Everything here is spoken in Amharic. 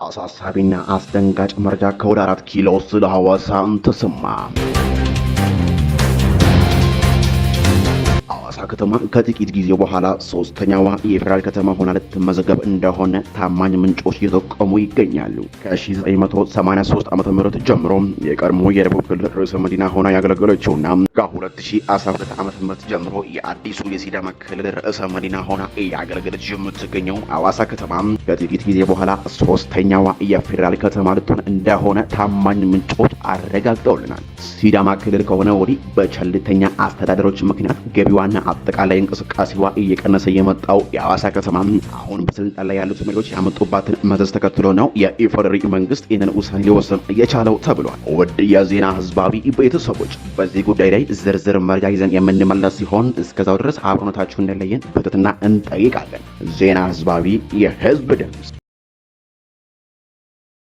አሳሳቢና አስደንጋጭ መረጃ ከወደ 4 ኪሎ ስለ ሐዋሳ ተሰማ። ሐዋሳ ከተማ ከጥቂት ጊዜ በኋላ ሶስተኛዋ የፌዴራል ከተማ ሆና ልትመዘገብ እንደሆነ ታማኝ ምንጮች እየጠቆሙ ይገኛሉ። ከ1983 ዓ.ም ጀምሮ የቀድሞ የደቡብ ክልል ርዕሰ መዲና ሆና ያገለገለችውና ከ2012 ዓ.ም ጀምሮ የአዲሱ የሲዳማ ክልል ርዕሰ መዲና ሆና እያገለገለች የምትገኘው ሐዋሳ ከተማ ከጥቂት ጊዜ በኋላ ሶስተኛዋ የፌዴራል ከተማ ልትሆን እንደሆነ ታማኝ ምንጮች አረጋግጠውልናል። ሲዳማ ክልል ከሆነ ወዲህ በቸልተኛ አስተዳደሮች ምክንያት ገቢዋና አጠቃላይ እንቅስቃሴዋ እየቀነሰ የመጣው የሐዋሳ ከተማ አሁን በስልጣን ላይ ያሉት መሪዎች ያመጡባትን መዘዝ ተከትሎ ነው የኢፌዴሪ መንግስት ይህንን ውሳኔ ሊወስን የቻለው ተብሏል። ውድ የዜና ህዝባዊ ቤተሰቦች፣ በዚህ ጉዳይ ላይ ዝርዝር መረጃ ይዘን የምንመለስ ሲሆን እስከዛው ድረስ አብሮነታችሁን እንዳይለየን በትህትና እንጠይቃለን። ዜና ህዝባዊ፣ የህዝብ ድምፅ።